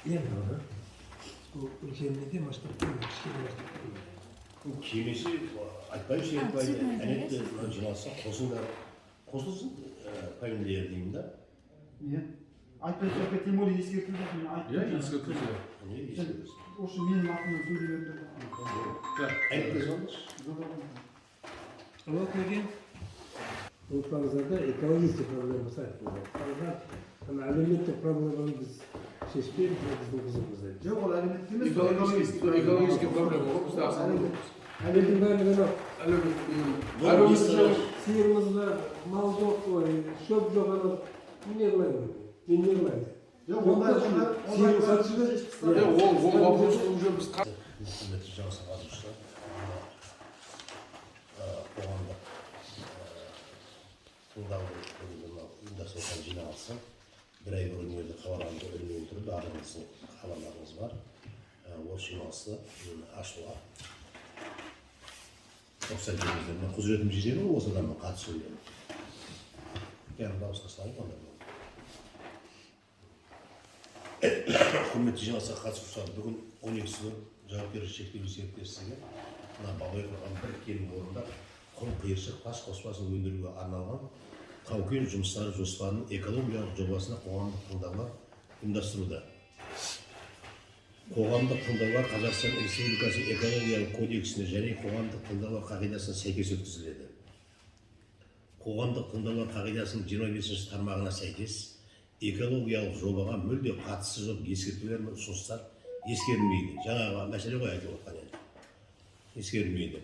Иә, мынау, бұл үлкен неде масштабта, кішкене масштабта. Келмесе айтпаймын, А, айтпайды. түсінікті. Әнетті мына жиналысқа қосыңдар, қосылсын, фамилиялары деймін да. Иә, айтпай тұрып, тем более ескерту жоқ, мен айттым. Иә, Жаңа. ескерту. Не ескертесің? Осы менің атымнан сөйлей беріңдер. Так. Әнетке звондашы. Вот неге ұмытпаңыздар да, экологический проблемасы айтылды. Қалған ана әлеуметтік проблеманы біз шешпейміз, ол біздің құзырымызда емес. Жоқ, ол әлеуметтік емес. Экологический проблема ғой, бізде аса. Елдің бәрі анау Бұл Әлеуметтік. Сиырымыз бар, мал жоқ, ой, шөп жоқ, анау не қылайын, мен не қылайын? Жоқ, ондай Сиырын сатып жібер. Е, ол вопросты уже біз Құрметті жиналысқа қатысушылар, қоғамдық тыңдау мынау ұйымдастырылған жиналысы бір ай бұрын жерде хабарланды, ілінген түрі барлығыңыздың хабарларыңыз бар. Осы жиналысты ашуға рұқсат етіңіздер. Мен құзыретім жетеді ғой осы адамның қатысуына. Бәрін дауысқа салып онда. Құрметті жиналысқа қатысушылар, бүгін 12 жауапкершілігі шектеулі серіктестігі мына Бабайқорған 1 кен орнында құм қиыршық тас қоспасын өндіруге арналған тау кен жұмыстары жоспарының экологиялық жобасына қоғамдық тыңдаулар ұйымдастыруда. Қоғамдық тыңдаулар Қазақстан Республикасы экологиялық кодексіне және қоғамдық тыңдаулар қағидасына сәйкес өткізіледі. Қоғамдық тыңдаулар қағидасының 25 тармағына сәйкес, экологиялық жобаға мүлде қатысы жоқ ескертулер мен ұсыныстар ескерілмейді. Жаңағы мәселе ғой айтып отқан енді. Ескерілмейді.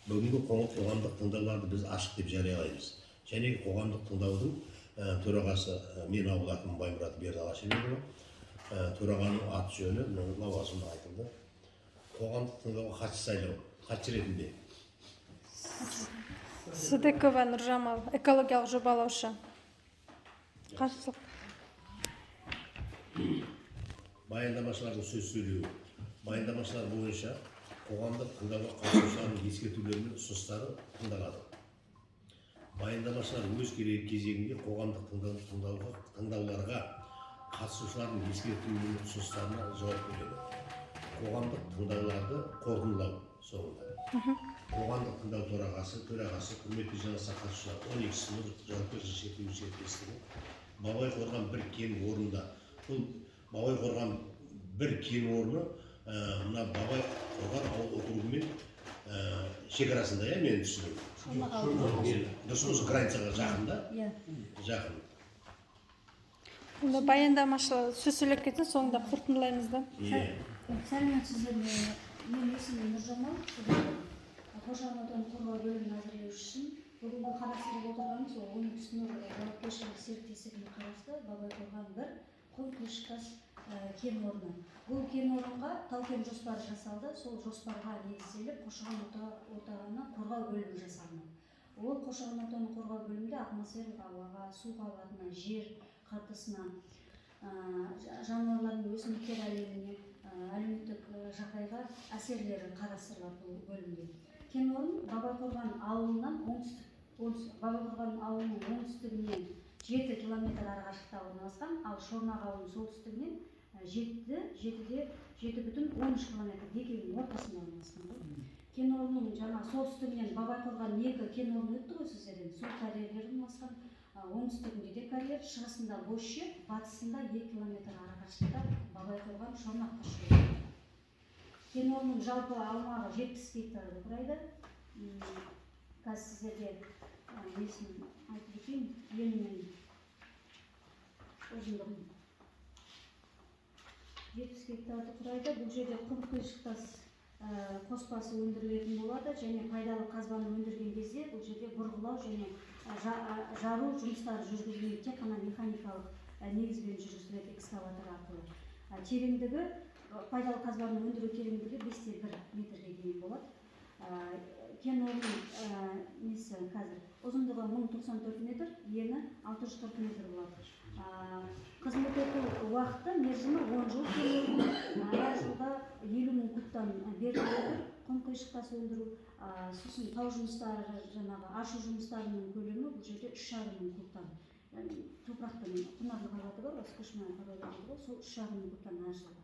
Бүгінгі қоғамдық тыңдауларды біз ашық деп жариялаймыз. Және қоғамдық тыңдаудың төрағасы мен, ауыл әкімі Баймұрат Бердалы Аширбекұлы. Төрағаның аты жөні, мына лауазымы айтылды. Қоғамдық тыңдауға хатшы сайлау, хатшы ретінде. Сыдыкова Нұржамал, экологиялық жобалаушы. Қарсылық. Баяндамашылардың сөз сөйлеуі. Баяндамашылар бойынша қоғамдық тыңдауға қатысушылардың ескертулері мен ұсыныстары тыңдалады. Баяндамашылар өз кезегінде қоғамдық тыңдауларға қатысушылардың ескертулері мен ұсыныстарына жауап береді. Қоғамдық тыңдауларды қорытындылау соңында. Қоғамдық тыңдау төрағасы, құрметті жиналысқа қатысушылар, 12 нұр жауапкершілігі шектеулі серіктестігі Бабайқорған 1 кен орнында. Бұл Бабайқорған 1 кен орны мына Бабайқорған ауыл округімен шекарасында, иә, менің түсінігім. Дұрыс қой, осы границаға жақын да? Иә. Жақын. Онда баяндамашылар сөз сөйлеп кетсін, соңында қорытындылаймыз да. Иә. Сәлеметсіздер ме? Менің есімім Нұржамал, Сыдықова. Қоршаған ортаны қорғау бөлімінің әзірлеушісімін. Бүгінгі қарастырып отырғанымыз ол 12 нұр жауапкершілігі серіктестігіне қарасты Бабайқорған 1 құм қиыршық кен орны. Бұл кен орынға тау кен жоспары жасалды. Сол жоспарға негізделіп қоршаған ортаны қорғау бөлімі жасалынды. Ол қоршаған ортаны қорғау бөлімінде атмосфералық ауаға, су қабатына, жер қыртысына, жануарлар мен өсімдіктер әлеміне, әлеуметтік жағдайға әсерлері қарастырылады бұл бөлімде. Кен орын Бабайқорған ауылынан оңтүстік, Бабайқорған ауылының оңтүстігінен 7 километр арақашықтықта орналасқан, ал Шорнақ ауылының солтүстігінен 7,13 километр, екеуінің ортасында орналасқан ғой. Кен орнының жаңа солтүстігінен Бабайқорған 2 кен орны өтті ғой сіздерден, сол карьерлер орналасқан. Оңтүстігінде де карьер, шығысында бос жер, батысында 2 километр арақашықтықта Бабайқорған Шорнақ тас жолы. Кен орнының жалпы аумағы 70 гектарды құрайды. Қазір сіздерге несін айтып өтейін, ені мен ұзындығын. 70 гектарды құрайды. Бұл жерде құм қиыршық тас қоспасы өндірілетін болады және пайдалы қазбаны өндірген кезде бұл жерде бұрғылау және жару жұмыстары жүргізілмейді, тек қана механикалық негізбен жүргізіледі экскаватор арқылы. Тереңдігі, пайдалы қазбаны өндіру тереңдігі 5,1 метрге дейін болады. Кен орнының несі қазір ұзындығы 1094 метр, ені 640 метр болады. Қызмет ету уақыты, мерзімі 10 жыл. Кен орнының әр жылда 50 000 кубтан беріліп отыр құм қиыршық тас өндіру. Сосын тау жұмыстары, жаңағы ашу жұмыстарының көлемі бұл жерде 3,5 мың кубтан. Яғни топырақтың құнарлы қабаты бар ғой, вскрышная порода дейді ғой, сол 3,5 мың кубтан әр жылда.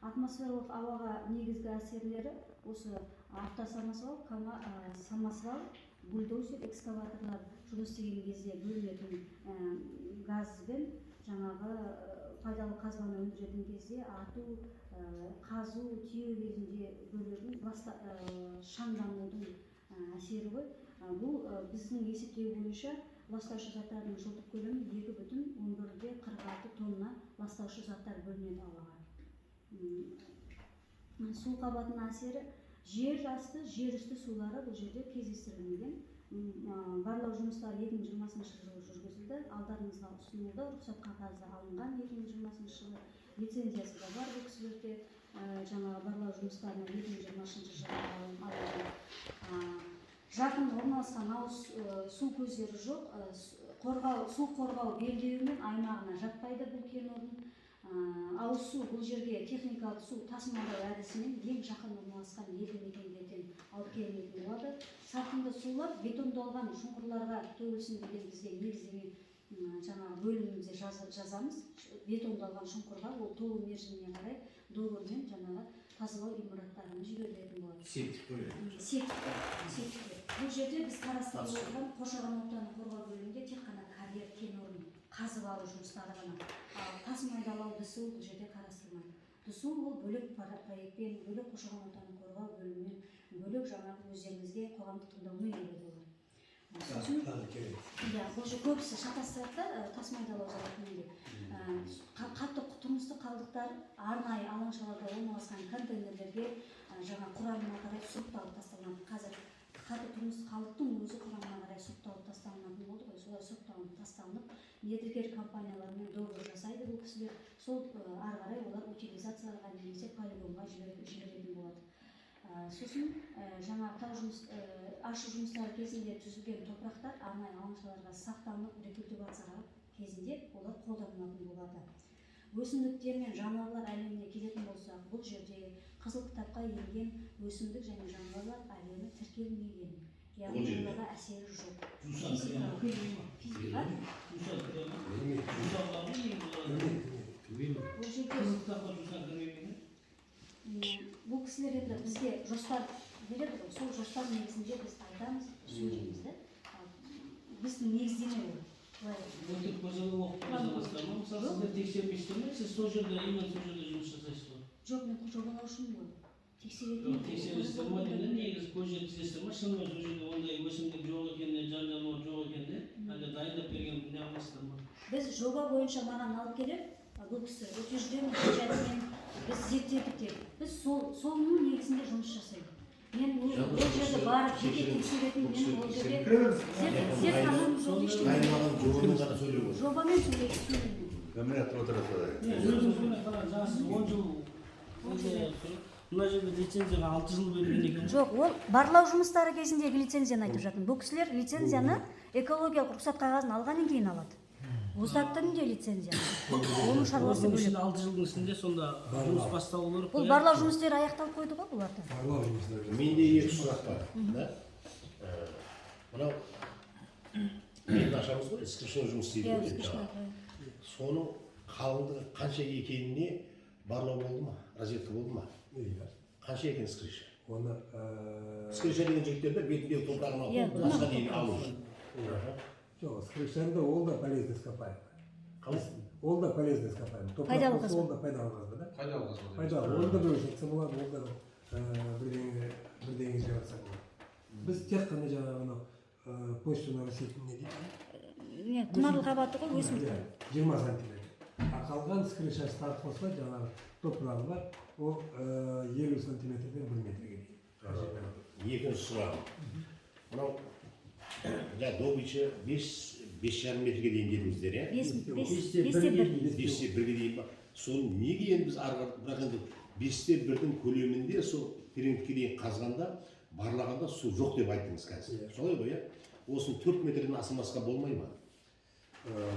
Атмосфералық ауаға негізгі әсерлері осы автосамосвал, самосвал, бульдозер, экскаваторлар жұмыс істеген кезде бөлінетін газбен, жаңағы пайдалы қазбаны өндіретін кезде ату, қазу, тиеу кезінде бөлінетін шаңданудың әсері ғой. Бұл біздің есептеу бойынша ластаушы заттардың жылдық көлемі 2,46 тонна ластаушы заттар бөлінеді ауаға. Су қабатының әсері: жер асты, жер үсті сулары бұл жерде кездестірілмеген. Барлау жұмыстары 2020 жылы жүргізілді, алдарыңызға ұсынылды, рұқсат қағазы алынған 2020 жылы, лицензиясы да бар бұл кісілерде. Жаңағы барлау жұмыстарына 2020 жылы алынған. Жақын орналасқан ауыз су көздері жоқ, су қорғау белдеуі мен аймағына жатпайды бұл кен орны. Ауыз су бұл жерге техникалық су тасымалдау әдісімен ең жақын орналасқан елді мекендерден алып келінетін болады. Сарқынды сулар бетондалған шұңқырларға төгілсін деген бізге негіздеме, жаңағы бөлімімізде жазамыз. Бетондалған шұңқырға ол толу мерзіміне қарай договормен жаңағы тазалау имараттарына жіберілетін болады. Септик қой. Септиктер, септиктер. Бұл жерде біз қарастырып отырған қоршаған ортаны қорғау бөлімінде тек қана карьер, кен орнын қазып алу жұмыстары ғана. Ал тас майдалау, ДСУ бұл жерде қарастырылмайды. ДСУ ол бөлек проектпен, бөлек қоршаған ортаны қорғау бөлімімен, бөлек жаңағы өздеріңізге қоғамдық тыңдаумен келеді олар. Сосын Тағы керек. Иә, бұл жер көбісі шатастырады да, тас майдалау зауытымен деп. Қатты тұрмыстық қалдықтар арнайы алаңшаларда орналасқан контейнерлерге жаңа құрамына қарай сұрыпталып тасталынады. Қазір қатты тұрмыстық қалдықтың өзі құрамына қарай сұрыпталып тасталынатын болды ғой. Солай сұрыпталып тасталынып, мердігер компаниялармен договор жасайды бұл кісілер. Сол ары қарай олар утилизацияға немесе полигонға жіберетін болады. Сосын жаңағы тау жұмыс, ашу жұмыстары кезінде түзілген топырақтар арнайы алаңшаларға сақталынып, рекультивацияға кезінде олар қолданылатын болады. Өсімдіктер мен жануарлар әлеміне келетін болсақ, бұл жерде қызыл кітапқа енген өсімдік және жануарлар әлемі тіркелмеген. Яғни Ол жерде? оларға әсері жоқ. Жусан кіре ма? Физика. Жусан кіре ма? Кірмейді. Жусан бар ма негізі оларда? Кірмейді. Бұл жерде Қызыл кітапқа жусан кірмей ме? Бұл кісілер енді бізге жоспар береді ғой, сол жоспар негізінде біз айтамыз, сөйлейміз да. Ал біздің негіздеме ол. Былай. Өтірік болса да оқып қоя саласыздар ма? Мысалы, сіздер тексермейсіздер ме? Сіз сол жерде, именно сол жерде жұмыс жасайсыз ғой. Жоқ, мен жобалаушымын ғой. Тексеретін. Жоқ, тексересіздер ма деймін да, негізі көз жеткізесіздер ма? Шынымен сол жерде ондай өсімдік жоқ екеніне, жан жануар жоқ екеніне, әлде дайындап берген не қыласыздар ма? Біз жоба бойынша маған алып келіп, бұл кісі утвержденный печатьмен біз зерттедік деп. Біз соның негізінде жұмыс жасаймыз. Мен Жалпы ол жерде бұл кісі барып жеке кешірім, тексеретін, бұл мен кісі ол жерде Кіреміз. зертханам жоқ, ештеңе. Дайындалған жобамен ғана сөйлеу ғой. Жобамен сөйлеймін. Кабинет отырады. Не, өзіңіз міне қараңыз, жаңа сіз 10 жыл ондай мына жерде лицензияға 6 жыл берілген екен ғой. Жоқ, ол барлау жұмыстары кезіндегі лицензияны айтып жатырмын. Бұл кісілер лицензияны экологиялық рұқсат қағазын алғаннан кейін алады. ОСАК-тың де лицензияны. Оның шаруасы Осының бөлек. ішінде 6 жылдың ішінде сонда жұмыс басталу керек Бұл қой, иә? барлау жұмыстары аяқталып қойды ғой бұларда. Барлау жұмыстары. Менде екі сұрақ бар. Да? Мынау нені ашамыз ғой, вскрышной жұмыс істейді Иә, ғой енді вскрышной, жаңағы. Соның қалыңдығы қанша екеніне барлау болды ма? Разведка болды ма? Иә. Қанша екен вскрыша? Оны Вскрыша деген жігіттерді бетіндегі топырағын Иә, алып, тасқа дейін алу. Жоқ, вскрышаны да ол да полезный ископаемый. Қалай? Ол да полезный ископаемый. Топырақ Пайдалы болса, қазба. ол да пайдалы қазба, да? Пайдалы қазба. Пайдалы. Оны да біреу сатса болады, ол да бірдеңе жаратса болады. Біз тек қана жаңағы анау почвенно растительный не дейді? Не, құнарлы қабаты ғой өсімдік. Иә, 20 сантиметр. А қалған вскрышасы тағы қосылады, жаңағы топырағы бар, ол 50 сантиметрден 1 метрге дейін. Екінші сұрағым. Мынау жаңа добыча 5,5 метрге дейін дедіңіздер, иә? Бес, бес, Бесте бесте бірге бір. дейін. 5-1-ге дейін ба? Соны неге енді біз ары қарай, бірақ енді 5-1-дің көлемінде сол тереңдікке дейін қазғанда, барлағанда су жоқ деп айттыңыз қазір. Иә. Солай ғой, иә? Осыны 4 метрден асырмасқа болмай ма?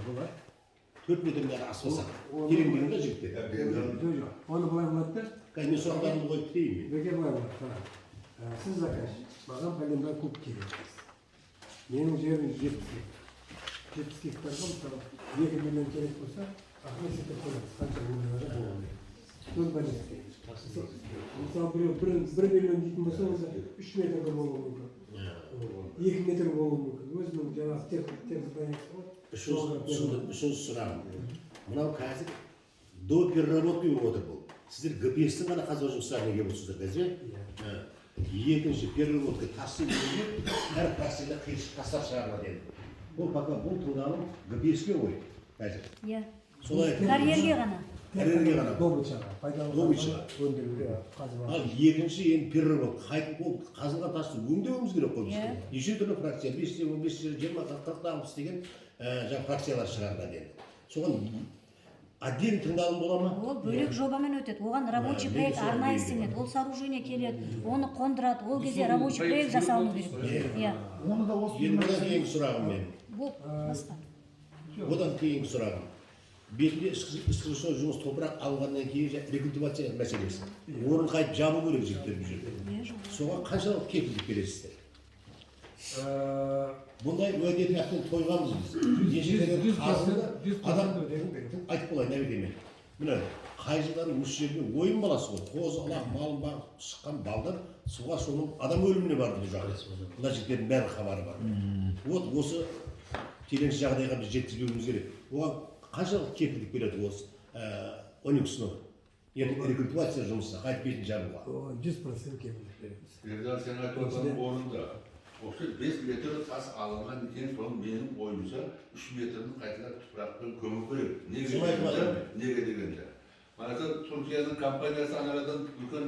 Болады. 4 метрден ары аспасақ. Оны- Тереңдігінде жігіттер. Жоқ, жоқ. Оны былай болады да, Қазір мен сұрақтарымды қойып бітейін мен. Беке былай болады, қара. Сіз заказчик, маған пәленбай куб керек. Менің жерім 70 гектар. 70 гектарға мысалы 2 миллион керек болса, Ахмет сен қоямыз, қанша миллион болады. 0,12. Мысалы, біреу 1 миллион дейтін болса, онда 3 метр болуы мүмкін, 2 метр болуы мүмкін. Өзінің жаңағы техзадание сі ғой. Үшінші, түсіндім. Үшінші сұрағым: мынау қазір до переработки болып отыр. Бұл сіздер ГПС-тің ғана қазба жұмыстарына келіп отырсыздар қазір, иә? Иә. Екінші переработка, тасты өңдеп, әр фракцияда қиыршық тастар шығарылады. Енді бұл пока бұл тыңдалым ГПС-ке ғой қазір. Иә. Солай. Карьерге ғана. Карьерге ғана. Добыча ға, пайдалы Добыча ға. қазбаны өндіруге, қазып алу. Ал екінші енді переработка, қайтып ол қазылған тасты өңдеуіміз керек қой бізге. Иә. Неше түрлі фракция: 5-те, 15-те, 20, 40, 60 деген жаңағы фракциялар шығарылады. Енді соған отдельно тыңдалым бола ма? Ол бөлек жобамен өтеді. Оған рабочий Иә, проект мен арнайы солай. істелінеді. Ол сооружение келеді, оны қондырады. Ол кезде рабочий проект жасалыну керек, иә. Оны да осы Енді одан кейінгі сұрағым менің. Бұл басқа. Одан кейінгі сұрағым: бетінде ысқырышау жұмыс, топырақ алынғаннан кейін рекультивация мәселесі, орын қайтып жабу керек, жігіттер, бұл жерде. Иә, жоқ. Соған қаншалық кепілдік бересіздер? Бұндай уәде әбден тойғанбыз біз. Неше жерден 100%, қазылды, 100% адам уәдені беремін. Айтып болайын, әбеке. Мен міне қай жылдары осы жерде ойын баласы ғой, қозы ылақ малын бағып шыққан балдар суға шомылып, адам өліміне барды. Бұл жақта мына жігіттердің бәрі хабары бар. Вот осы келеңсіз жағдайға біз жеткізбеуіміз керек. Оған қаншалық кепілдік береді осы Оникс Нұр ертең рекультивация жұмысына, қайтып бетін жабуға? Оған 100% кепілдік береміз. Ердан, сен айтып отырған орында. Осы 5 метр тас алынған екен, соның менің ойымша 3 метрін қайтадан топырақпен көму керек. Неге Солай дегенде, айтып. Неге дегенде. Мана Түркияның компаниясы анарадан үлкен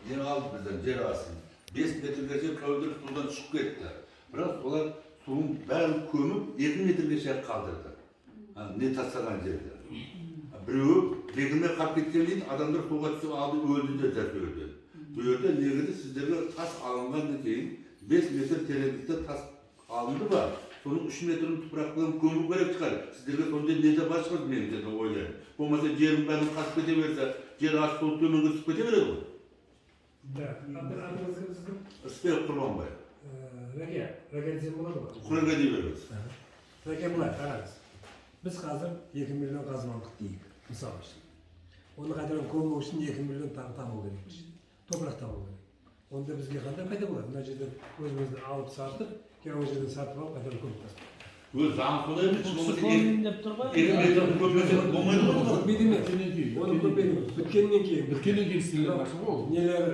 не алды бізден, жер астын. 5 метрге жер кәудір судан шығып кетті. Бірақ олар судың бәрін көміп, 2 метрге шейін қалдырды. Ана не тастаған жерде. Біреуі бекінбей қалып кеткен дейді, адамдар суға түсіп алды, өлді де дәл өлді. Бұл жерде негізі сіздерге тас алынғаннан кейін 5 метр тереңдікте тас алынды ба, соның 3 метрін топырақпен көму керек шығар. Сіздерге сондай не де бар шығар, мен де ойлаймын. Болмаса жердің бәрін қазып кете берсе, жер асты су төменге түсіп кете береді ғой. Да, атыңыз кім сіздің? Рысбек Құрбанбай. Рәке, Рәке десем болады ғой? Құреге дей беріңіз. Рәке, былай қараңыз. Біз қазір 2 миллион қазып алдық дейік, мысалы үшін. Оны қайтадан көму үшін 2 миллион тағы табу керек. Топырақ табу керек. Онда бізге қандай пайда болады? Мына жерден өзімізді алып сатып, кейін ол жерден сатып алып, қайтадан көміп тастау. Өз заң солай емес, Бұл болмаса кісі көмейін деп тұр ғой. 2 метр көммесе болмайды ғой. Көмбейді емес. Біткеннен кейін. Оны көмбейді. Біткеннен кейін. Біткеннен кейін істелетін ақша ғой ол. Нелер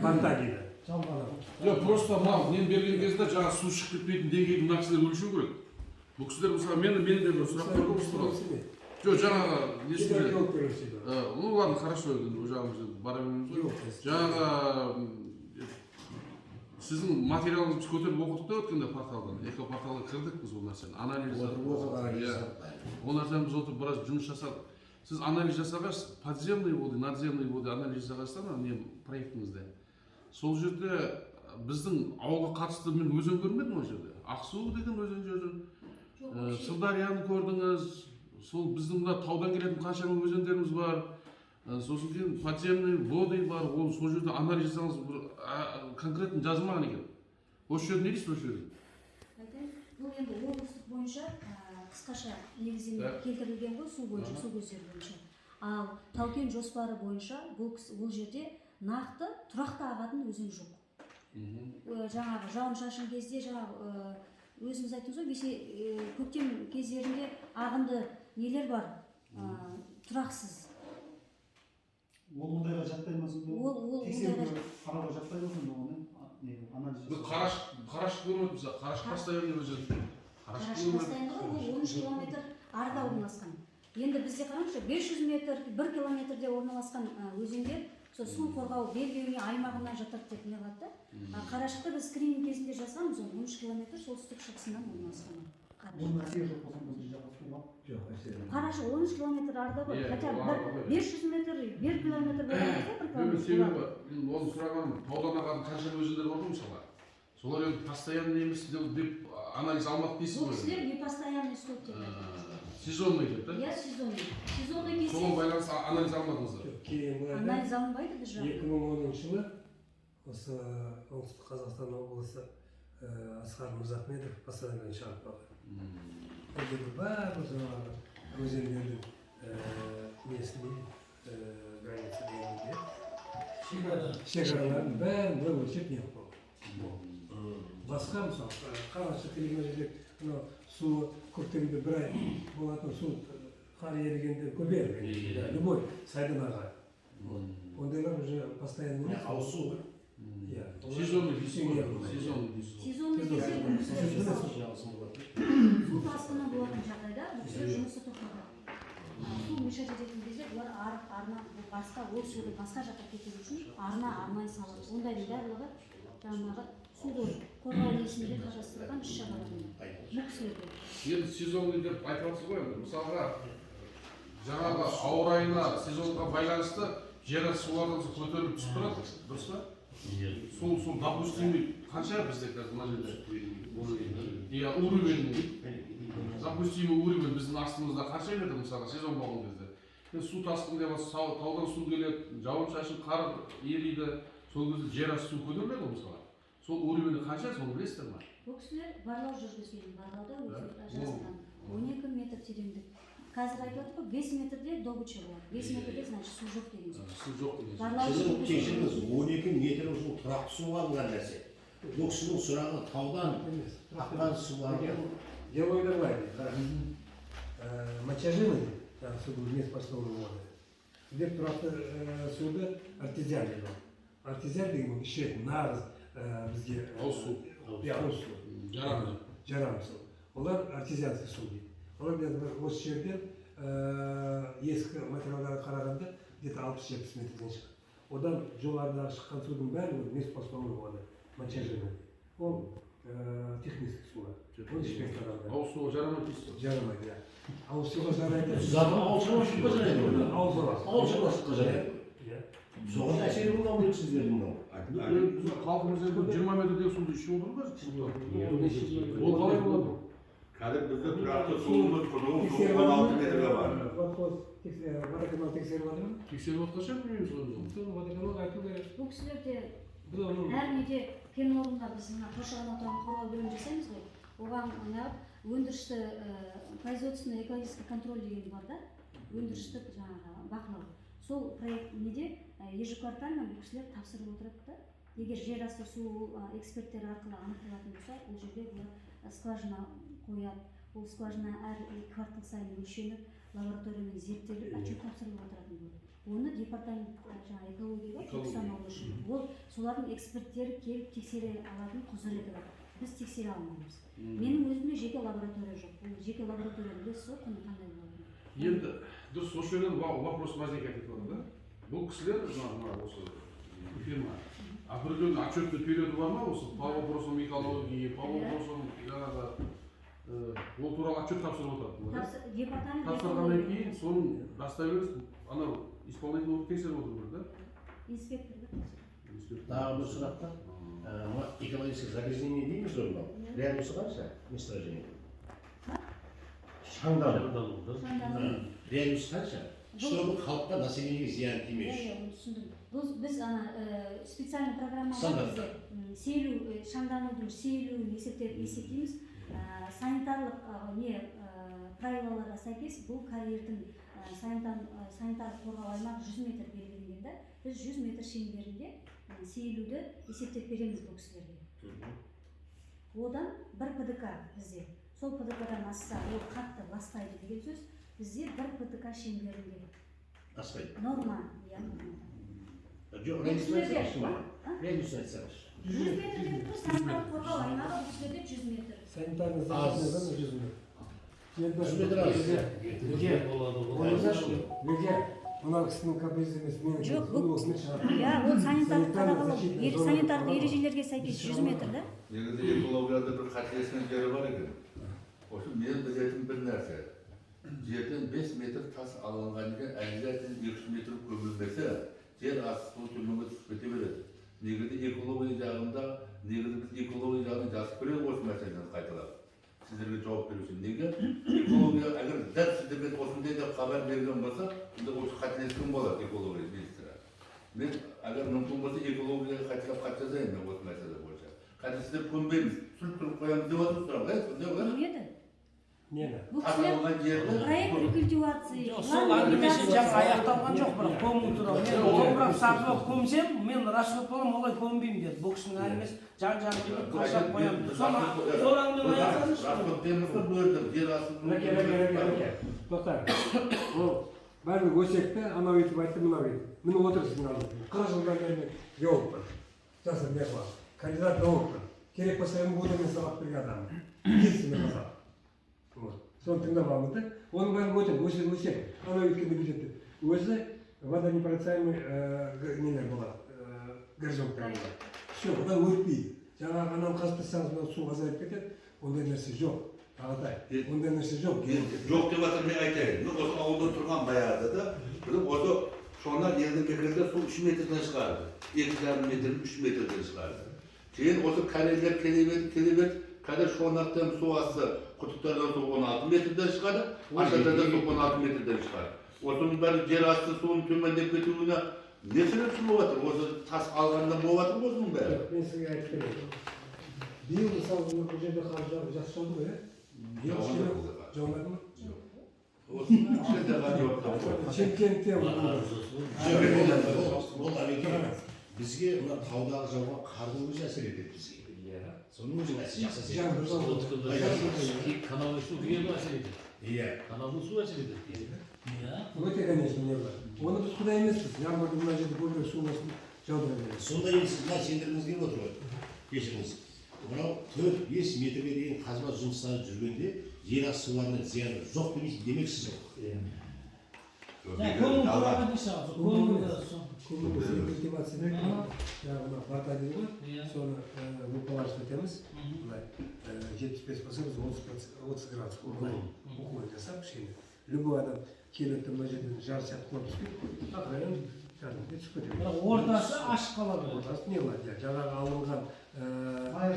банта дейді. Жоқ, просто мынау нені берген кезде жаңағы су шығып кетпейтін деңгейді мына кісілер өлшеу керек. Бұл кісілер, мысалы, мені де бір сұрақ қойды осы туралы. Жоқ, жаңағы несі керек? Гидрогеолог өлшейді. Ну ладно, хорошо, енді ол жағын біз бара бермейміз ғой. Жоқ. Жаңағы сіздің материалыңызды біз көтеріп оқыдық та өткенде порталдан, экопорталға кірдік біз, ол нәрсені анализ Отырып оқыған. Иә. Ол нәрсені біз отырып біраз жұмыс жасадық. Сіз анализ жасағаш, подземные воды, надземные воды анализ жасағансыздар ана не проектіңізде, сол жерде біздің ауылға қатысты мен өзен көрмедім. Ол жерде Ақсу деген өзен жерде, Сырдарияны көрдіңіз. Сол біздің мына таудан келетін қаншама өзендеріміз бар. Сосын кейін подземные воды бар. Ол сол жерде анализ жасаңыз, бір конкретно жазылмаған екен. Осы жерде не дейсіз, осы жерде? Айтайын, бұл енді облыстық бойынша қысқаша негіздеме келтірілген ғой, су бойынша, су көздері бойынша. Ал тау-кен жоспары бойынша бұл ол жерде нақты тұрақты ағатын өзен жоқ. Жаңағы жауын шашын кезде, жаңағы өзіңіз айттыңыз ғой, көктем кездерінде ағынды нелер бар, тұрақсыз. Ол ондайға жатпай ма сонда? Ол Тексеруге, ондайға қарауға жатпайды ғой сонда оны, не, анализ Біз жасау. Қарашық көрмедік мысалы. Қарашық постоянный өзен. Қарашық Қарашық көрмедік. постоянный ғой, ол 13 километр арда орналасқан. Енді бізде қараңызшы, 500 метр, 1 километрде орналасқан өзендер сол су қорғау белдеуіне, аймағына жатады деп не қылады да. А Қарашықты біз скрининг кезінде жазғанбыз, оны 13 километр солтүстік шығысынан орналасқан ол. Қарашық. Оның әсері жоқ болса, бізге жаққа суға. Жоқ, әсері жоқ. Қарашық 13 километр арда ғой, Иә, хотя ол бір арда ғой. 500 метр, 1 километр болған кезде 1 Мен километр себебі болады. мен оны сұрағаным, таудан ағатын қаншама өзендер бар ғой мысалға. Солар енді постоянный емес деп анализ алмады дейсіз Бұл ғой. кісілер не постоянный сток деп айтады. Сезонный деп та? Иә, сезонный. Сезонный кезде Соған байланысты анализ алмадыңыздар. Жоқ, кейін былай да, анализ алынбайды біз жақта. 2010 жылы осы Оңтүстік Қазақстан облысы, Асқар Мырзахметов постановление шығарып қалды. Ол жерде барлық жаңағы өзендердің несіне граница дегенде шекараларын бәрін былай өлшеп не қылып қойған. Басқа, мысалы, Қарашық деген жерде мынау суы көктемде бір ай болатын су қар ерігенде көбейеді. Да, любой сайдан ағады. Ондайлар уже постоянно емес. Ауыз су ғой. Иә. Сезонный дейсіз ғой. Иә. Сезонный дейсіз ғой. Сезонный кезде бұл кісілер, мысалы, Сезон. су тасқыны болатын жағдайда бұл кісілер жұмысты тоқтатады. Су мешать ететін кезде бұлар арық, арна, бұл басқа, ол суды басқа жаққа кетіру үшін арна арнайы салады. Ондайдың барлығы жаңағы суды қорғау несінде қарастырылған іс шараларында бұл кісілерде. Енді сезонный деп айтып жатсыз ғой. Енді мысалға, жаңағы ауа райына, сезонға байланысты жер асты сулардан су көтеріліп түсіп тұрады, дұрыс па? Сол допустимый қанша бізде қазір мына жерде? Иә, уровень, допустимый уровень біздің астымызда қанша метр, мысалға, сезон болған кезде? Енді су тасқын деп жатса, таудан су келеді, жауын шашын, қар ериді, сол кезде жер асты су көтеріледі ғой. Мысалға, сол уровені қанша, соны білесіздер ма? Бұл кісілер барлау жүргізген, барлауда Да? өте жазылған 12 метр тереңдік. Қазір айтып жатыр ғой, 5 метрде добыча болады, 5 метрде, значит, су жоқ деген сөз. Су жоқ деген сөз. Барлау Сіздің жүргізген. Кешіріңіз, 12 метр ұзын тұрақты суға алынған нәрсе. Бұл кісінің сұрағы таудан Емес. аққан сулардың Геологияда былай дейді, қараңыз. Мочажина дейді, жаңағы судың мест пошлого воды. Сіздер тұрақты суды артезиан дейді. Артезиан деген ол ішетін нағыз бізге Ауыз су. Иә, ауыз су. Жарамды. Жарамды су. Олар артезианский су дейді. Олар где-то осы жерден ескі материалдарға қарағанда где-то 60-70 метрден шығады. Одан жоғарыдағы шыққан судың бәрі ол мест пошлого воды, мочажина. Ол технический сулар. Оны ішпейді адамдар. Ауыз суға жарамайды дейсіз ғой. Жарамайды, иә. Ауыз суға жарайды. Заты ауыл шаруашылыққа жарайды ғой. Ауыл шаруашылығы. Ауыл шаруашылыққа жарайды. Иә. Соған әсері болмау керек сіздердің мынау. Біз халқымыз енді 20 метрдегі суды ішіп отыр ғой. Ол қалай болады? Қазір бізде тұрақты суымыз, құдығын суы 16 метрге бар. Водхоз, водоканал тексеріп жатыр ма? Тексеріп жатқан шығар, білмейміз ғой біз оны. Соны водоканалға айту керек. Бұл кісілерде Біз оның әр неде, кен орнында біз мына қоршаған ортаны қорғау бөлімін жасаймыз ғой, оған неғып өндірісті производственный экологический контроль деген бар да, өндірістік жаңағы бақылау. Сол проект неде ежеквартально бұл кісілер тапсырып отырады да. Егер жер асты су эксперттер арқылы анықталатын болса, ол жерде бұлар скважина қояды. Ол скважина әр квартал сайын өлшеніп, лабораториямен зерттеліп, отчет тапсырылып отыратын болады. Оны департамент жаңағы экология бар, Түркістан облысы, ол солардың эксперттері келіп тексере алатын құзыреті бар. Біз тексере алмаймыз. Менің өзімде жеке лаборатория жоқ. Ол жеке лабораторияны білесіз ғой, құны қандай болатынын. Енді дұрыс, осы жерден вопрос возникает етіп жатыр да. Бұл кісілер, мына осы фирма, определенный отчетный периоды бар ма осы по вопросам экологии, по вопросам жаңағы ол туралы отчет тапсырып отырады бұлар, иә? Департамент Тапсырғаннан экологии. кейін соның достоверность анау исполнительный орган тексеріп отыру керек да? Инспектор да. Инспектор. Тағы бір сұрақ та. Мына экологическое загрязнение дейміз ғой мынау. Радиусы қанша? Месторождение. Шаңдану. Шаңдану. Радиусы қанша? Чтобы халыққа, населениеге зиян тимеу Иә. үшін. Иә, оны түсіндім. Бұл біз ана специальный программа бар Стандарт. бізде. Сейілу, шаңданудың сейілуін есептейміз. Санитарлық не правилаларға сәйкес бұл карьердің санитарлық қорғау аймағы 100 метр белгіленген да. Біз 100 метр шеңберінде сейілуді есептеп береміз бұл кісілерге. Одан бір ПДК бізде, сол ПДК-дан асса, ол қатты ластайды деген сөз. Бізде бір ПДК шеңберінде Аспайды. норма, иә. Жоқ, Бұл радиусын кісілерде- айтсаңызшы маған. А? Радиусын айтсаңызшы. 100 метр деп тұр, санитарлық қорғау аймағы бұл кісілерде 100 метр. Санитарный Аз. защитная зона 100 метр. Енді 100 метр аз. Неге? Неге? Мына кісінің каприз емес, менің. Жоқ, бұл- осымен шығады. Иә, ол санитарлық Санитарлық қадағалау защитная зона санитарлық туралы. ережелерге сәйкес 100 метр да. Негізі экологияда бір қателескен жері бар екен. Осы мен білетін бір нәрсе. Жерден 5 метр тас алынған екен, обязательно 200 метр көмілмесе, жер асты суы төменге түсіп кете береді. Негізі экология жағында, негізі біз экология жағынан жазып береміз осы мәселені қайталап. Сіздерге жауап беру үшін. Неге? Экология егер дәл сіздерге осындай деп хабар берген болса, онда осы қателескен болады экология министрі. Мен егер мүмкін болса, экологияға қайталап хат жазайын мен осы мәселе бойынша. Қазір сіздер көнбейміз, сүріп тұрып қоямыз деп жатырсыздар ғой, сондай ғой? Көнеді. Нені? Бұл Тас кісілер алынған жерді проект рекультивации, Жоқ, план сол әңгімесі рекультивации. жаңа аяқталған жоқ, бірақ көму туралы. Мен топырақ сатып алып көмсем, мен расход боламын, олай көмбеймін деді. Бұл кісінің әңгімесі жан жағын бүйтіп қашап қоямын деді. Соны сол әңгімені аяқтаңызшы. Расход дейміз ғой, бөлдік жер асты. Мінекей, мінекей, мінекей, мінекей. Тоқтаңыз. Ол барлық өсекті анау өйтіп айтты, мынау өйтіп. Міне, отыр сіздің алдыңызда. 40 жылдан бері мен геологпын. Жасыр Мехла. Кандидат наукпын. Керек болса, МГУ-да мен сабақ берген адаммын. Единственный қазақ. Вот. Соны тыңдап алыңыз да. Оның бәрін өтеді, өсек, өсек. Анау өйткенде бүйтеді деп. Өзі водонепроницаемый нелер болады, горизонттар болады. Все, одан өтпейді. Жаңағы ананы қазып тастасаңыз, мына су азайып кетеді. Ондай нәрсе жоқ. Ағатай, ондай нәрсе жоқ. Жоқ деп жатыр, мен айтайын. Мен осы ауылда тұрған баяғыда да, біздің осы Шонар елді мекенде су 3 метрден шығарды. 2,5 метр, 3 метрден шығарды. Кейін осы карьерлер келе берді, келе берді. Қазір Шонақтан су асты, құдықтардан су 16 метрден шығады, Ашатардан су 16 метрден шығады. Осының бәрі жер асты суының төмендеп кетуіне не себепші болып жатыр? Осы тас алғаннан болып жатыр ғой осының бәрі. Жоқ, мен сізге айтып берейін. Биыл, мысалы, мына бұл жерде қар жақсы жауды ғой, иә? Биыл Жауған кішкене жоқ бұл жаққа. жаумады ма? Осы кішкентай қар жауып тұр ғой. Шымкентте болды. Бұл, Әбеке, бізге мына таудағы жауған қардың өзі әсер етеді бізге. Иә. Соның өзі әсер, жақсы әсер Жаңбыр жауды. Каналдың су түгелі әсер етеді. Каналдың суы әсер етеді. Иә. Өте, конечно, не бар. Оны біз құдай емеспіз. Жаңбырды мына жерде көбірек су болсын, жаудыра береміз. Сонда енді сіз мына сендіргіңіз келіп отыр ғой, кешіріңіз, мынау 4-5 метрге дейін қазба жұмыстары жүргенде жер асты суларына зияны жоқ демейсіз, демексіз ғой. Иә. Жаңа көму туралы айтыңызшы, аға, сол көмуді сол. Көму рекультивация дейді. Жаңағы мына бата дейді ғой. Соны выполаживать етеміз. Былай 75 болса, біз 30 градус былай уклон жасап кішкене. Любой адам келеді де, мына жерден жар сияқты құлап түспейді. Ақырын кәдімгідей түсіп кетеді. Бірақ ортасы ашық қалады ғой. Ортасы не қылады? Иә, жаңағы алынған Майыр.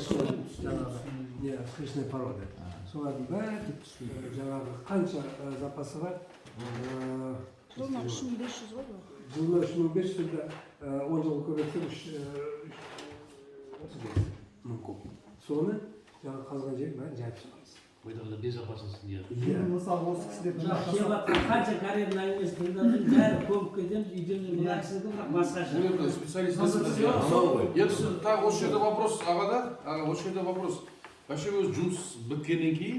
су, жаңағы не вскрышная порода. Солардың бәрі жаңағы қанша запасы бар? Жылына 3500 ғой бұл. Жылына 3500, да, 10 жыл көбейтсек, 35 000 куб. Соны жаңағы қазған жердің бәрін жайып шығамыз. Ойдағы безопасность не. Иә. Мысалы, осы кісілер Мына келіп жатқан қанша карьердің әңгімесін тыңдадым, бәрі көміп кетеміз, өйтеміз, мына кісінікі бірақ басқаша. Бұл енді специалист. Сол- Енді сіз тағы осы жерде вопрос, аға да, аға, осы жерде вопрос. Вообще өзі жұмыс біткеннен кейін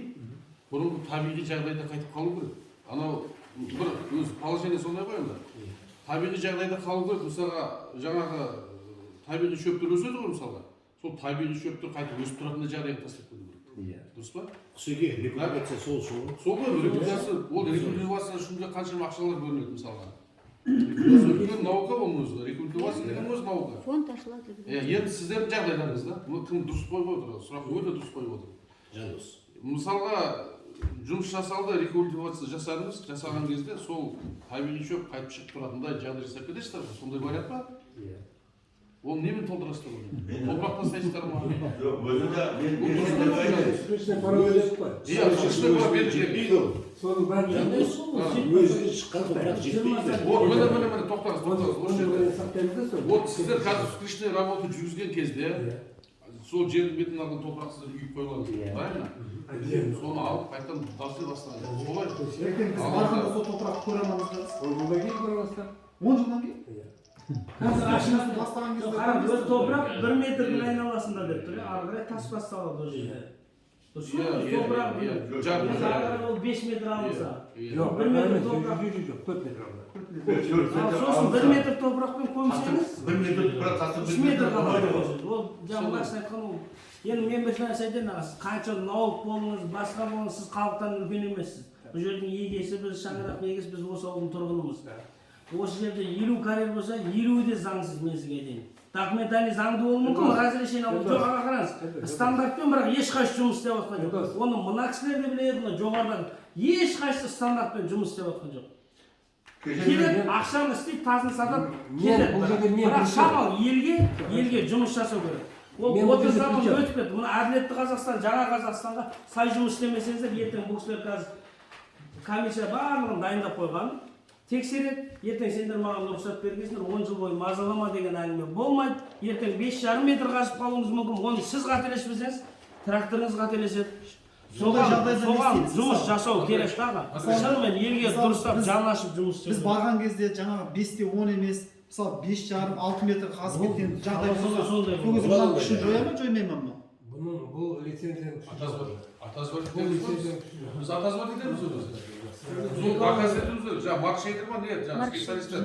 бұрынғы табиғи жағдайда қайтып қалу керек. Анау бір өз положение сондай ғой енді. Табиғи жағдайда қалу керек. Мысалға, жаңағы табиғи шөптер өседі ғой мысалға. Сол табиғи шөптер қайтып өсіп тұратындай жағдайға тастап кету керек. Дұрыс па? Құсеке, рекультивация сол үшін ғой. Сол ғой рекультивация, ол рекультивация үшін де қаншама ақшалар бөлінеді мысалға. Рекультивация үлкен наука оның өзі. Рекультивация деген өзі наука. Фонд ашылады. Иә, енді сіздердің жағдайларыңызда, мұны кім дұрыс қойып отыр? Сұрақ өте дұрыс қойып отыр. Жандос. Мысалға, жұмыс жасалды, рекультивация жасадыңыз, жасаған кезде сол табиғи шөп қайтып шығып тұратындай жағдай жасап кетесіздер ғой, сондай вариант па? Иә. Оны немен толтырасыздар оны? Топырақ тастайсыздар ма? Жоқ, өзі де мен Бұл мен дұрыс сендерге айтайын. Вскрышная порода дедік қой. Иә, вскрышная порода берілген. Соның бәрін Жандос, өзі шыққан топырақ жетпейді. Вот, міне, міне, міне, тоқтаңыз, тоқтаңыз, осы Оны жерде. сақтаймыз да соны. Вот сіздер қазір вскрышный работа жүргізген кезде Иә. сол жердің бетін алған топырақ сіздер үйіп қойылады, Иә. правильно? Отдельно. Соны алып қайтадан тастай бастаңыз. Солай. То есть Ертең біз барғанда сол топырақты көре аламыз ба? 10 жылдан кейін көре аласыздар. 10 жылдан кейін? Иә. Қазір ашық Бастаған кезде Қараңыз, өз топырақ 1 метрдің айналасында деп тұр, иә, ары қарай тас басталады ол жерде. Дұрыс Иә, қой, иә, топырақ иә, енді иә. ары қарай ол 5 метр алынса. Иә. Жоқ, 1 метр емес, топырақ. жоқ, жоқ, 4 метр алынады. Төрт Ал метр сосын бір алынса, метр топырақпен көмсеңіз, 1 метр топырақ тасып 3 метр қалады болмайды ол ғой. жерде. Ол жаңа мына кісі айтқан ол. Енді мен бір нәрсе айтайын, аға, сіз қанша наук болыңыз, басқа болыңыз, сіз халықтан үлкен емессіз. Бұл жердің егесі біз, шаңырақтың егесі біз, осы ауылдың тұрғынымыз. Осы жерде 50 карьер болса, 50-і де заңсыз, мен сізге айтайын. Документальный заңды болуы мүмкін, разрешение алу. Жоқ, аға, қараңыз. Стандартпен бірақ ешқайсысы жұмыс істеп жатқан жоқ. Жандос. Оны мына кісілер де біледі, мына жоғарыдан ешқайсысы стандартпен жұмыс істеп жатқан жоқ. Келеді, ақшаны істейді, тасын сатады, Мен кетеді. бұл жерде мен Бірақ причем. шамалы елге жұмыс жасау керек. Ол Мен бұл 30 жерде заман причем. өтіп кетті. Мына әділетті Қазақстан, жаңа Қазақстанға сай жұмыс істемесеңіздер, ертең бұл кісілер қазір комиссия барлығын дайындап қойған. Тексереді, ертең сендер маған рұқсат бергенсіңдер, 10 жыл бойы мазалама деген әңгіме болмайды. Ертең 5,5 метр қазып қалуыңыз мүмкін. Оны сіз қателеспесеңіз, тракторыңыз қателеседі. Соған жұмыс жасау керек та, аға. Шынымен елге дұрыстап жан ашып жұмыс Біз істеу. барған кезде жаңағы 5-те 10 емес, мысалы, 5,5-6 метр қазып кеткен жағдай болса, Сондай. сол кезде мынаның күшін жоя ма, жоймай ма мынау? Бұның, бұл лицензияның күші жоқ. Отозвать Бұл етеміз ғой. лицензияның күші жоқ. Біз отозвать етеміз оны. Біз оны доказ етуіміз керек. Жаңағы маркшейдер ма, не, жаңағы специалисттер.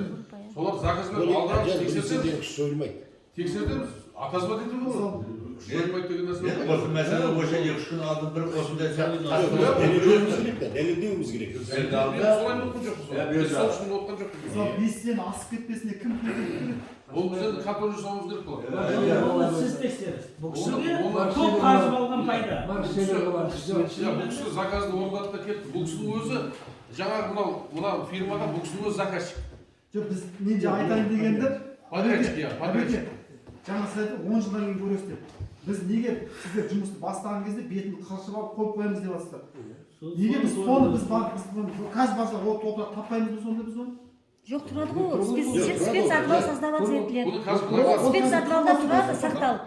Солар заказ беріп алдырамыз, тексертеміз. Лицензияның күші жойылмайды. Тексертеміз, отозвать етуге болады. Жойылмайды деген нәрсе Мен жоқ. осы мәселе бойынша 2-3 күн алдын бір осындай сияқты Дәлелдеуіміз керек та, дәлелдеуіміз керек. Мен солай ұмытқан жоқпыз оны. Біз сол үшін ұмытқан жоқпыз. Мысалы, 5-тен асып кетпесіне кім кепіл береді? Ол біз енді контроль жасауымыз керек болады. Оны сіз тексересіз. Бұл кісіге Оны- көп қазып алған пайда. Маркшейдер болады. Иә, бұл кісі заказды орындады да кетті. Бұл кісінің өзі жаңағы мынау фирмаға бұл кісінің өзі заказчик. Жоқ, біз мен де айтайын дегенді, Подрядчик, иә, подрядчик. Жаңа сіз айтты, 10 жылдан кейін көресіз деп. Біз неге сіздер жұмысты бастаған кезде бетін қыршып алып қойып қоямыз деп жатсыздар? Неге біз соны біз қазір барсақ, ол топырақ таппаймыз ба сонда біз оны? Жоқ, тұрады ғой ол. Спецотвал создаваться етіледі. Бұны қазір былай Ол спецотвалда тұрады, сақталып.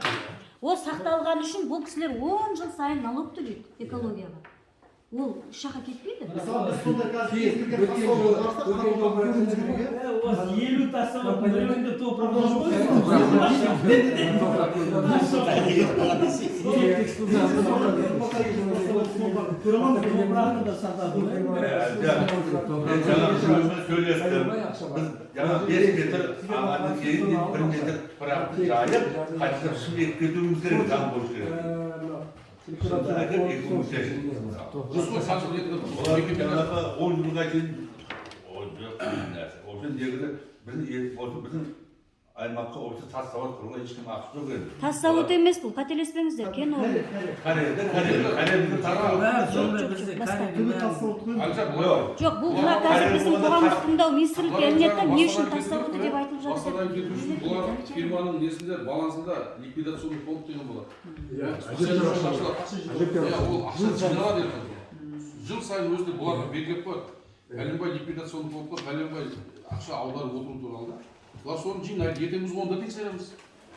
Ол сақталған үшін бұл кісілер 10 жыл сайын налог төлейді экологияға. Ол еш жаққа кетпейді. Мысалы, біз сондай қазір кез келген Өткен тас жолы- ауылға барсақ, өткен жолы топырақ көруіміз керек, иә? Осы 50 тас заводтың біреуінде топырақ жоқ қой. Топырақты да сатады ғой. Мен жаңа өзіме сөйлестім. Біз жаңа 5 метр ағаннан кейін 1 метр топырақты жайып, қайтадан шым егіп кетуіміз керек, заң бойынша керек. Шынында айтып, егуіміз керек. Дұрыс қой, қазір енді Олар мекемелер жаңағы 10 жылға дейін, ол жоқ қиын нәрсе. Осы негізі біздің ел, осы біздің аймаққа осы тас завод құруға ешкім ақысы жоқ енді. Тас заводы емес бұл, қателеспеңіздер, кен орны. Карьерде, карьер, біздің тас завод. Бәрі Жоқ, сондай жоқ, бізде жоқ, басқа. карьер Түбі бәрі. тас завод қой. Әлжан, былай. Жоқ, бұл мына қазір біздің қоғамдық тыңдау министрлікке ілінеді да, не үшін тас заводы деп айтылып жатыр Басқадан деп. кету үшін бұлар фирманың несінде, балансында ликвидационный фонд деген болады. Иә, Иә, ол ақша жиналады ертең. Жыл сайын өзіне бұларға белгілеп қояды. Пәленбай ликвидационный фондқа пәленбай ақша аударып отыру туралы да. Бұлар соны жинайды, ертең біз оны да тексереміз.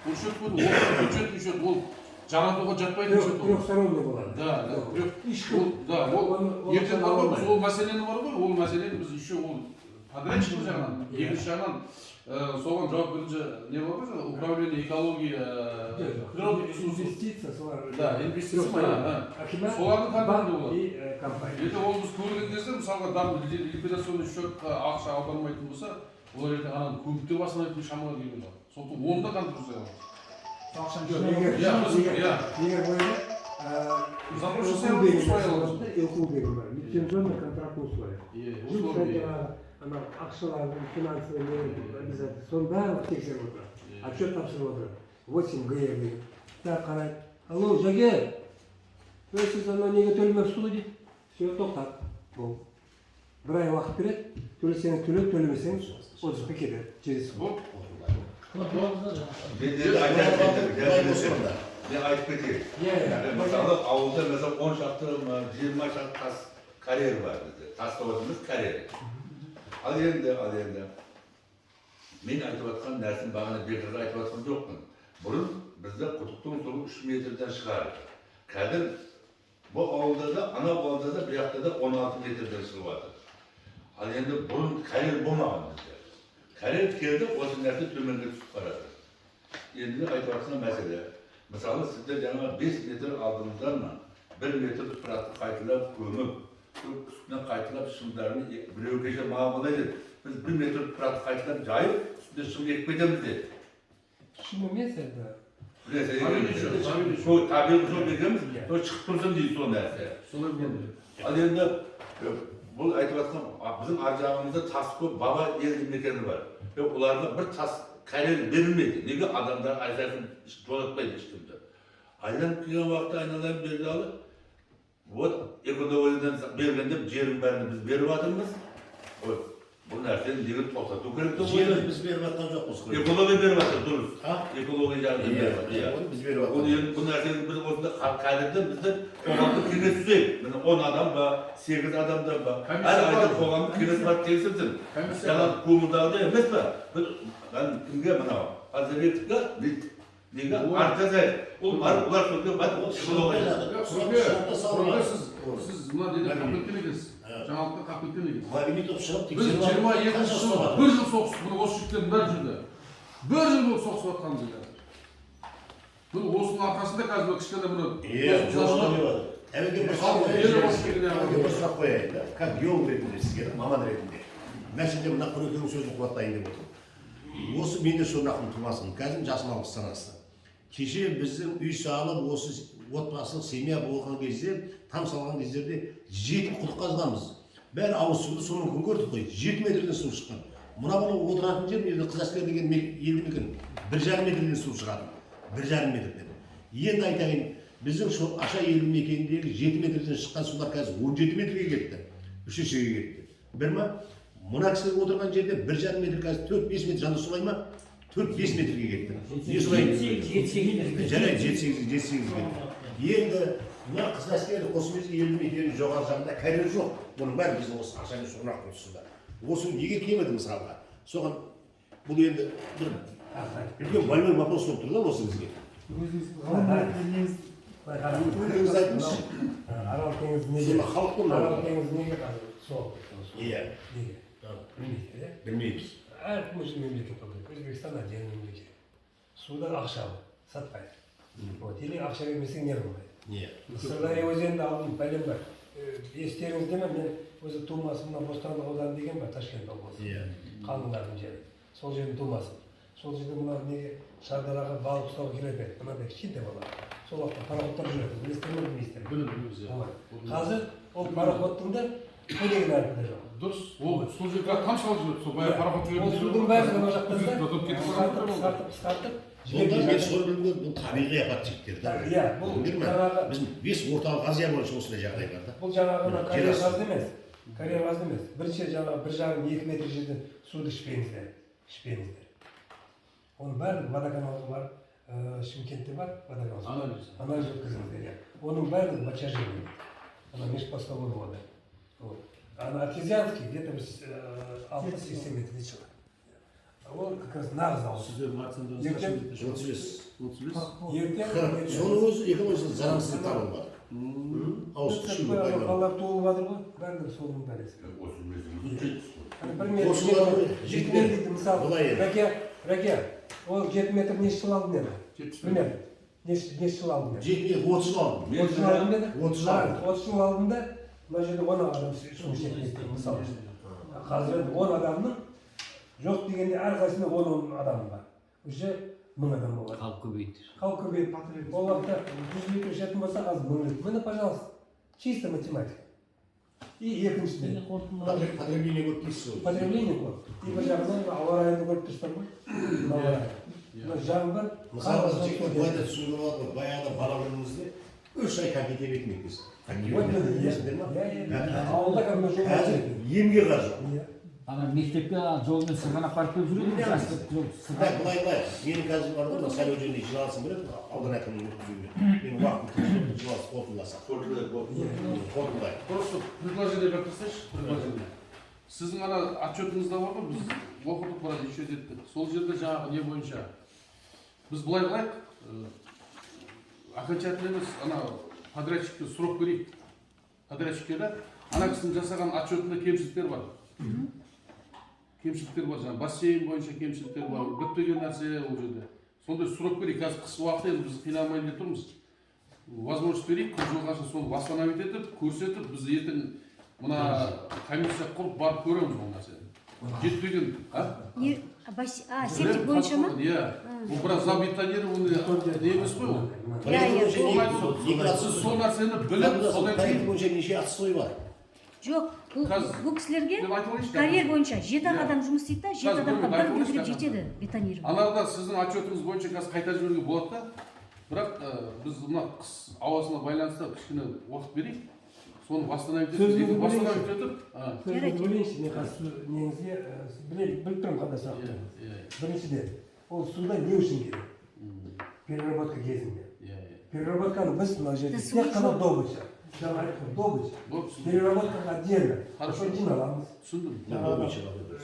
Ол счет қой, ол бюджетный счет, ол жаратуға жатпайтын счет ол. Трехсторонний болады. Да, трех. Ешкім Ол, да, ол оны ертең бар ғой, біз алмайды. ол мәселені бар ғой, ол мәселені біз еще ол подрядчик жағынан, екінші жағынан соған жауап беретін не бар ғой, жаңағы управление экологии, Жоқ, природных ресурсов. Инвестиция солар. Да, инвестиция, да. Акимат, Солардың контролінде банк болады. и компания. Ертең оны біз көрген кезде, мысалға, там ликвидационный счетқа ақша аудармайтын болса, олар ертең ананы көміп те басын шамаға келген болады. Сондықтан оны да контроль жасай аламыз. Ақшаны Жоқ, жинап егер, Иә, біз- егер, иә. егер бойында Запрос жасай аламыз, сұрай аламыз. ЛКУ деген бар, лицензионно контрактный условия. Иә, Жыл сайын условия. жаңағы анау ақшалардың финансовый обязательства, соның барлығын тексеріп отырады. Отчет тапсырып отырады. 8 Г деген. Так қарайды. Алло, Жәке, ей, сіз анау неге төлемепсіз ғой дейді. Все, тоқтат. Болды. Бір ай уақыт береді. Төлесеңіз төле, төлемесеңіз отызға кетеді. Через суд. Вот. Мен де айтайын, мен айтып кетейін. Иә, иә. Мысалы, ауылда мысалы 10 шақты, 20 шақты тас карьер бар бізде. Тас завод емес, карьер. Ал енді мен айтып жатқан нәрсені бағана бекерге айтып жатқан жоқпын. Бұрын бізде құдықтың суы 3 метрден шығарды. Қазір бұл ауылда да, анау ауылда да, бұл жақта да 16 метрден шығып жатыр. Ал енді бұрын карьер болмаған бізде. Карьер келді, осы нәрсе төменге түсіп барады. Енді мен айтып жатқан мәселе, мысалы, сіздер жаңа 5 метр алдыңыздан ма, 1 метр топырақты қайталап көміп, үстіне қайталап шымдарын, біреу кеше маған былай деді, біз 1 метр топырақты қайталап жайып, үстіне шым егіп кетеміз деді. Шым емес енді. Білесіз, Табиғи шөп, табиғи шөп. Сол табиғи шөп егеміз, сол шығып тұрсын дейді сол нәрсе. Солай болады. Ал енді бұл айтып жатқан, біздің ар жағымызда тас көп баба елді мекені бар. Оларға бір тас карьер берілмейді. Неге адамдар айзасын жолатпайды ешкімді. Айланып келген уақытта айналайын берді алып, вот экологиядан берген деп жердің бәрін біз беріп жатырмыз. Вот бұл нәрсені неге тоқтату керек деп Жерді ойлаймын. біз беріп жатқан жоқпыз қой. Экология беріп жатыр, дұрыс. А? Экология жағынан Иә, беріп жатыр. Иә. оны біз беріп Ол жатқан. енді бұл нәрсені біз осында кәдімгі біздің қоғамдық кеңес түзейік. Міне 10 адам ба, 8 адамдан ба. Әр Комиссия айда бар. қоғамдық кеңес бар тексерсін. Комиссия Жаңа бар. көмірдағыдай емес па? Біз кімге мынау? Қазыбековке неге арыз жазайық? Ол барып олар сөзге барып ол экология. Жоқ, Сұрке, Сұрке, сіз қой. Сіз мына неден қалып кеткен екенсіз, жаңалықтан қалып кеткен екенсіз. Мобильный топ шығып Біз тексеріп алып, 22-ші қанша жылы ұстап жатыр? бір жыл соғыстық. Міне, осы жігіттердің бәрі жүрді, бір жыл болып соғысып жатқанбыз қазір. Міне, осының арқасында қазір мына кішкене мына Иә, досымыз ашылып, жоқ, деп. Әуеге бір сұрақ Халық қояйын. елі қосып келген. Әуеге бір сұрақ қояйын да, как геолог ретінде сізге да, маман ретінде. Мәселе, мына Құрекеңнің сөзін қуаттайын деп отырмын. Осы мен де Шорнақтың тумасымын, қазір жасым 60-тан асты. Кеше біздің үй салып, осы отбасылық семья болған кезде, там салған кездерде 7 құдық қазғанбыз. Бәрі ауыз суды сонымен күн көрдік қой, 7 метрден су шыққан. Мына бала отыратын жер, мына жерде Қызыләскер деген елді мекен, 1,5 метрден су шығады, 1,5 метрден. Енді айтайын, біздің сол Аша елді мекеніндегі 7 метрден шыққан сулар қазір 17 метрге кетті, үш есеге кетті. Бір ма, мына кісілер отырған жерде 1,5 метр, қазір 4-5 метр жанды солай ма, 4-5 метрге кетті. Не солай? 7-8. Жарайды, 7-8, 7-8 кетті. Енді мына Қызыләскер, Қосмезі елді мекенінің жоғары жағында карьер жоқ. Бұның бәрі біздің осы Аша мен Шорнақтың тұсында. Осы неге кеміді, мысалға? Соған бұл енді бір үлкен больной вопрос болып тұр да осы бізге. Өзіңіз ғалым ретінде неңіз? Былай қараңыз. Өзіңіз айтыңызшы. Арал теңізі неге Сонда халық қой мынау. Арал теңізі неге қазір соғып кеткен су? Неге? Білмейсіздер, иә? Білмейміз. Әркім өзі мемлекет болу. Өзбекстан отдельный мемлекет. Судан ақша алып сатпайды. Вот, или ақша бермесең, не қылмайды. Сырдария өзенінде алдын бәлем бар. Естеріңізде ме, мен өзі тумасы мына Бостандық ауданы деген бар, Ташкент облысы. Қалыңдардың жері. Сол жердің тумасы. Сол жерде мына неге, Шардараға балық ұстауға келетін еді. Мынандай кішкентай бала. Сол уақытта пароходтар жүретін. Білесіздер ме, білмейсіздер ме? Білеміз, иә. Вот. Қазір ол пароходтың да көйлегінің әрпі де жоқ. Дұрыс, ол сол жерге там салып жіберді, сол баяғы пароход. Ол судың бәрі мына жақтан да Жіберіп кетіп қысқартып, қысқартып, қысқартып Сонда мен жіберіп. соны білуге, бұл табиғи апат, жігіттер да. Иә, бұл Білдіңдер ме? жаңағы- Біздің бес Орталық Азия бойынша осындай жағдай бар да. Бұл жаңағы мына Жер карьер асты. қазды емес. Карьер қазды емес. Бірінші жаңағы 1,5-2 метр жерден суды ішпеңіздер. Ішпеңіздер. Оның бәрі водоканалға бар, Шымкентте бар водоканал. Анализ. Анализ өткізіңіздер, иә. Оның барлығы бочажение. Ана межпластовой воды. Вот. Ана артезианский где-то бір 60-80 метрде шығады. Ол как раз нағыз ауыз. Сіздердің акцияңыз Ертең- 35. 35. Ертең Соның өзі экологиялық зарарсыз деп табылмады. Ауыз ішуге пайдалану. Балалар туылып жатыр ғой, барлығы соның бәлесі. Осы мерзімде 70 қой. Ана 1 метр, Осылар ғой, 7 метр дейді мысалы. Былай енді. Рәке, Рәке, ол 7 метр неше жыл алдын еді? 70. Примерно. Неше жыл алдын еді? 7 метр 30 жыл алдын. 30 жыл алдын еді? 30 жыл алдын. 30 жыл алдында мына жерде 10 адам су ішетін еді, мысалы. Қазір енді 10 адамның, жоқ дегенде, әрқайсысында 10-10 адам бар. Уже 1000 адам болады. Халық көбейді. Халық көбейіп, ол уақытта 100 литр ішетін болса, қазір 1000 литр. Міне, пожалуйста, чисто математика. И екіншіден, Потребление көп дейсіз ғой. Потребление көп. И бір жағынан ауа райын көріп тұрсыздар ғой. Мына ауа райы. Мына жаңбыр, Мысалы, қар, жігіттер, былай да түсінуге болады ғой. Баяғыда бала күнімізде 3 ай коньки тебетін екенбіз. Вот міне, иә. Білесіңдер ма? Иә. Ауылда кәдімгі жол Қазір емге қаржы. Иә. Ана мектепке жолмен сырғанақ барып келіп жүреді ғой, жастық жол Так, сырғанақ. былай былай. Менің қазір бар ғой, мына сайлау жөнінде жиналысым бар еді, аудан әкімінің өткізуімен. Менің уақытым тығыз, жиналыс қорытындыласақ. Қорытындылайық, болды. Қорытындылайық. Просто предложение беріп тастайыншы, предложение. Сіздің ана отчетыңызда бар ғой, біз оқыдық, біраз еще еттік. Сол жерде жаңағы не бойынша біз былай қылайық, окончательно емес, ана подрядчикке срок берейік. Подрядчикке да, ана кісінің жасаған отчетында кемшіліктер бар. Кемшіліктер бар, жаңағы бассейн бойынша кемшіліктер бар, бітпеген нәрсе ол жерде. Сондай срок берейік. Қазір қыс уақыты, енді біз қиналмайын деп тұрмыз. Возможность берейік, күн жылғанша соны восстановить етіп, көрсетіп, біз ертең мына комиссия құрып, барып көреміз ол нәрсені. Жетпеген, а? Не, септик бойынша ма? Иә. Бұл біраз забетонированный не емес қой ол. Иә, иә. Соны айтып отырмын. Сіз сол нәрсені біліп, содан Проект кейін бойынша неше отстой бар? Жоқ, бұл Қазір- бұл кісілерге Мен айтып алайыншы. карьер бойынша жеті ақ Иә. адам жұмыс істейді да, жеті Қазір адамға бір бір айтып алайыншы, бөтелек қазір. жетеді бетонировать. Анарда сіздің отчетыңыз бойынша қазір қайта жіберуге болады да, бірақ біз мына қыс ауасына байланысты кішкене уақыт берейік, соны восстановить етіп, Сөзіңізді восстановить етіп, Сөзіңізді бөлейінші, мен қазір неңізге біліп тұрмын қандай сұрақ. иә иә Біріншіден, ол суда не үшін керек? Переработка кезінде. иә иә Переработканы біз мына жерде Су тек қана жоқ. добыча. Жаңа айттым, добыча. Вот, түсіндім. Переработкаға отдельно. Хорошо. Сосын жиналамыз. Түсіндім. Добыча.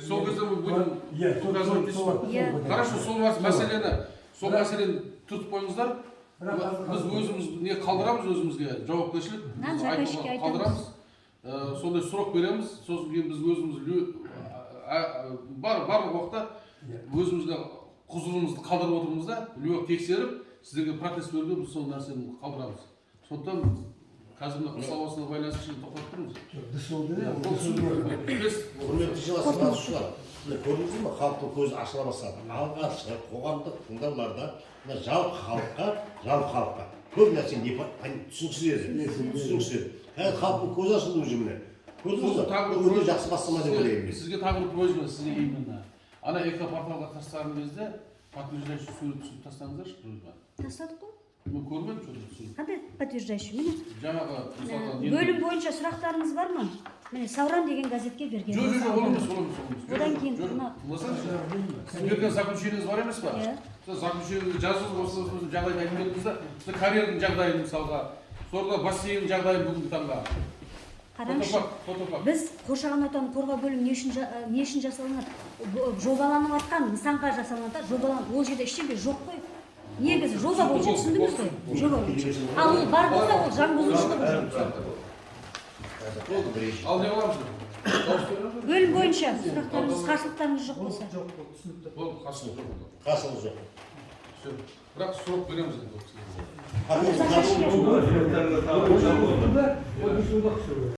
Сол кезде мы будем Иә, указывать дейсіз ғой. Иә. Хорошо, сол мәселені түртіп қойыңыздар. Бірақ қазір- Біз өзіміз не қалдырамыз, өзімізге жауапкершілік Нам біз заказчикке айтуға айтамыз. қалдырамыз. Сондай срок береміз, сосын кейін біз өзіміз бар барлық уақытта өзімізге құзырымызды қалдырып отырмыз да, любой тексеріп, сіздерге протест беруге біз сол нәрсені қалдырамыз. Сондықтан қазір мына қыс ауасына байланысты кішкене тоқтатып тұрмыз. ДСУ-ды Ол түсінікті. Құрметті жиналыс қатысушылар, міне, көрдіңіздер ме, халықтың көзі ашыла бастады. Алғашқы қоғамдық тыңдауларда мына жалпы халыққа көп нәрсе не түсініксіз еді, түсініксіз еді. Қазір халықтың көзі ашылды уже, міне, көрдіңіз Сосын ба? тағы бір Бұл өте жақсы бастама деп ойлаймын мен. Сізге тағы бір просьба, сізге именно ана экопорталға тастаған кезде подтверждающий сурет түсіріп тастаңыздаршы, просьба. Тастадық қой. Мен көрмедім что то түсіріп. Қандай подтверждающий? Міне. Жаңағы, мысалға, Бөлім бойынша сұрақтарыңыз бар ма? Міне, «Сауран» деген газетке берген. Жоқ, ол емес, ол емес, ол емес. Одан кейін Жоқ, тыңдасаңызшы. Сіз берген заключениеңіз бар емес па? Иә. Сол заключениеңізді жаздыңыз, осы жағдайды айтып бердіңіз да, сіз карьердің жағдайын, мысалға, сонда бассейннің жағдайын бүгінгі таңда. Қараңызшы. Фотофакт, фотофакт. Біз қоршаған ортаны қорғау бөлімі не үшін жасалынады? Жобаланып жатқан нысанға жасалынады да, жобалан, ол жерде ештеңе жоқ қой. Негізі жоба бойынша, түсіндіңіз ғой? Жоба бойынша. Ал ол бар болса, ол заң бұзушылық уже. Ал не қыламыз? Дауыс береміз бе? Бөлім бойынша сұрақтарыңыз, қарсылықтарыңыз жоқ болса. Жоқ, ол түсінікті. Болды, қарсылық жоқ онда. Қарсылық жоқ. Все. Бірақ срок береміз енді ол кісіге. Қарсылық- Заказчикке. ДСУ-да.